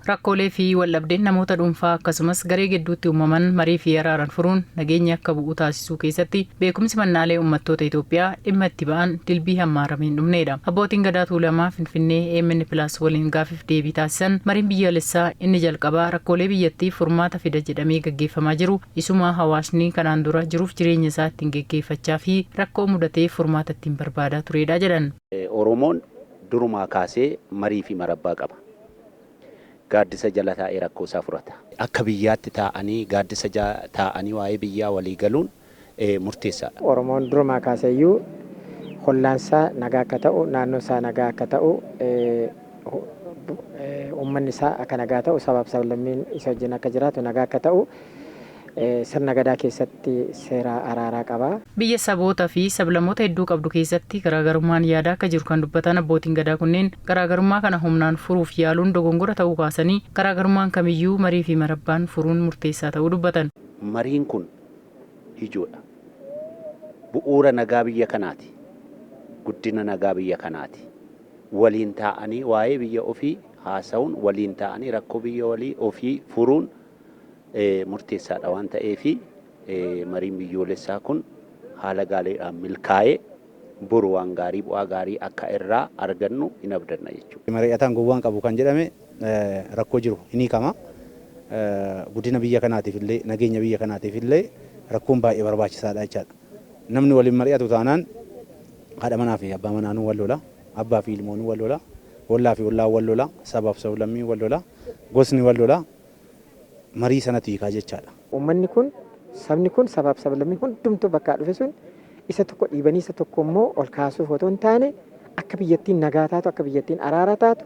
Rakkoolee fi waldhabdeen namoota dhuunfaa akkasumas garee gidduutti uumaman marii fi araaraan furuun nageenyi akka bu'u taasisuu keessatti beekumsi mannaalee uummattoota Itoophiyaa dhimma itti ba'an dilbii hammaaramee hin dhumneedha. Abbootiin Gadaa Tuulamaa Finfinnee AMN Plus waliin gaaffiif deebii taasisan mariin biyyaalessaa inni jalqabaa rakkoolee biyyattiif furmaata fida jedhamee gaggeeffamaa jiru isuma hawaasni kanaan dura jiruuf jireenya isaa ittiin geggeeffachaa fi rakkoo mudateef furmaata ittiin barbaadaa tureedha jedhan. Oromoon durumaa kaasee marii fi marabbaa qaba. Gaaddisa jala taa'ee rakkoo isaa furata. Akka biyyaatti taa'anii gaaddisa taa'anii waa'ee biyyaa walii galuun murteessaadha. Oromoon durumaa kaaseeyyuu hollaansaa nagaa akka ta'u, naannoon isaa nagaa akka ta'u, uummanni isaa akka nagaa ta'u, sabaaf sablammiin isa wajjin akka jiraatu nagaa akka ta'u sirna Gadaa keessatti seera araaraa qaba. Biyya saboota fi sablammoota hedduu qabdu keessatti garaagarummaan yaadaa akka jiru kan dubbatan abbootiin Gadaa kunneen, garaagarummaa kana humnaan furuuf yaaluun dogongora ta'uu kaasanii, garaagarummaan kamiyyuu marii fi marabbaan furuun murteessaa ta'uu dubbatan. Mariin kun ijoodha. Bu'uura nagaa biyya kanaati. Guddina nagaa biyya kanaati. Waliin taa'anii waa'ee biyya ofii haasa'uun, waliin taa'anii rakkoo biyya walii ofii furuun murteessaadha waan ta'eef, mariin biyyoolessaa kun haala gaariidhaan milkaa'ee boru waan gaarii, bu'aa gaarii akka irraa argannu hin abdanna jechuudha. Mari'ataan gowwaan qabu kan jedhame, rakkoo jiru hin hiikama. Guddina biyya kanaatiif illee, nageenya biyya kanaatiif illee rakkoon baay'ee barbaachisaadha jechaadha. Namni waliin mari'atu taanaan haadha manaa fi abbaa manaanuu wal lola, abbaa fi ilmoonuu wal lola, ollaa fi ollaan wal lola, sabaaf sablammiin wal lola, gosni wal lola, marii sanatu hiikaa jechaadha. Uummanni kun, sabni kun, sabaaf sablammiin hundumtuu bakkaa dhufe sun isa tokko dhiibanii isa tokko immoo ol kaasuuf otoo hin taane, akka biyyattiin nagaa taatu, akka biyyattiin araara taatu,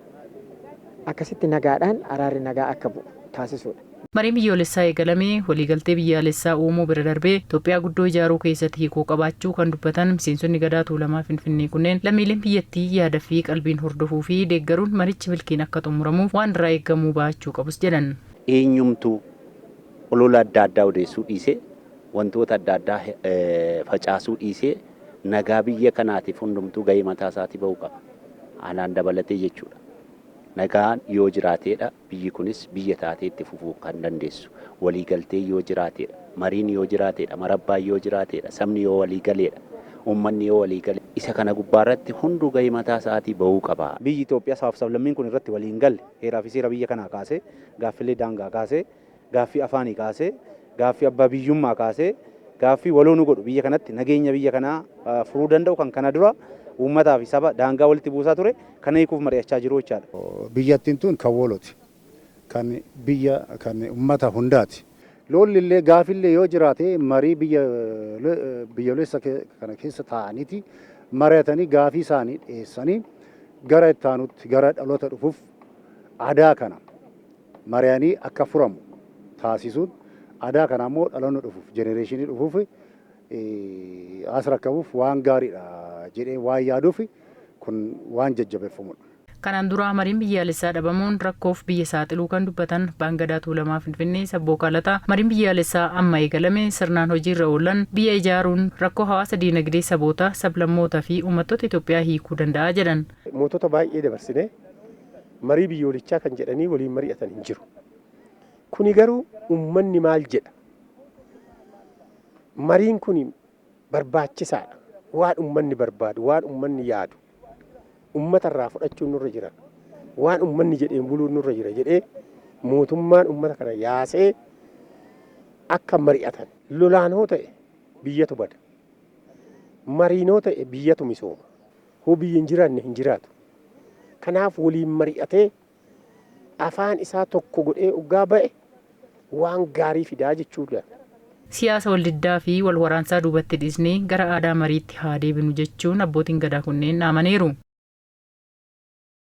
akkasitti nagaadhaan araarri nagaa akka bu'u taasisuudha. Mariin biyyoolessaa eegalamee waliigaltee biyyaalessaa uumuu bira darbee Itoophiyaa guddoo ijaaruu keessatti hiikoo qabaachuu kan dubbatan miseensonni Gadaa Tuulamaa Finfinnee kunneen, lammiileen biyyattii yaada fi qalbiin hordofuu fi deeggaruun marichi milkiin akka xumuramuuf waan irraa eegamuu bahachuu qabus jedhan. Eenyumtuu olola adda addaa odeessuu dhiisee, wantoota adda addaa facaasuu dhiisee, nagaa biyya kanaatiif hundumtuu gahee mataa isaatii bahuu qaba. Aanaan dabalatee jechuudha. Nagaan yoo jiraateedha biyyi kunis biyya taatee itti fufuu kan dandeessu. Waliigaltee yoo jiraateedha. Mariin yoo jiraateedha. Marabbaan yoo jiraateedha. Sabni yoo walii galeedha. Uummanni yoo walii gale. Isa kana gubbaarratti hunduu gahee mataa isaatii bahuu qaba. Biyyi Itoophiyaa sabaaf sablammiin kun irratti walii hin galle, heeraa fi seera biyya kanaa kaasee, gaaffilee daangaa kaasee, gaaffii afaanii kaasee, gaaffii abbaa biyyummaa kaasee, gaaffii waloo nu godhu, biyya kanatti nageenya biyya kanaa furuu danda'u, kan kana dura uummataa fi saba daangaa walitti buusaa ture kana hiikuuf mari'achaa jiru jechaadha. Biyyattiin tun kan walooti. Kan biyya kan uummata hundaati. Lolli illee gaafillee yoo jiraate marii biyya biyyoolessa kana keessa taa'aniiti mari'atanii gaafii isaanii dhiyeessanii gara itti aanutti gara dhaloota dhufuuf aadaa kana mari'anii akka furamu taasisuun, aadaa kana immoo dhaloonni dhufuuf, generation dhufuuf as rakkabuuf waan gaariidha jedhee waan yaaduuf kun waan jajjabeeffamudha. Kanaan dura mariin biyyaalessaa dhabamuun rakkoof biyya saaxiluu kan dubbatan Abbaan Gadaa Tuulamaa Finfinnee Sabboo Kaalataa, mariin biyyaalessaa amma eegalame sirnaan hojiirra oolan biyya ijaaruun rakkoo hawaasa diinagdee saboota, sablammootaa fi uummattoota Itoophiyaa hiikuu danda'a jedhan. Mootota baay'ee dabarsine, marii biyyoolichaa kan jedhanii waliin mari'atan hin jiru. Kuni garuu uummanni maal jedha? Mariin kun barbaachisaadha. Waan uummanni barbaadu, waan uummanni yaadu, uummata irraa fudhachuun nurra jira. Waan uummanni jedheen buluun nurra jira jedhee mootummaan uummata kana yaasee akka mari'atan. Lolaan hoo ta'e biyyatu bada. Mariin hoo ta'e biyyatu misooma. Hoo biyyi hin jiraanne hin jiraatu. Kanaaf waliin mari'atee afaan isaa tokko godhee dhugaa ba'e waan gaarii fidaa jechuudha. Siyaasa waldiddaa fi wal waraansaa duubatti dhiisnee gara aadaa mariitti haa deebinu jechuun abbootiin Gadaa kunneen dhaamaniiru.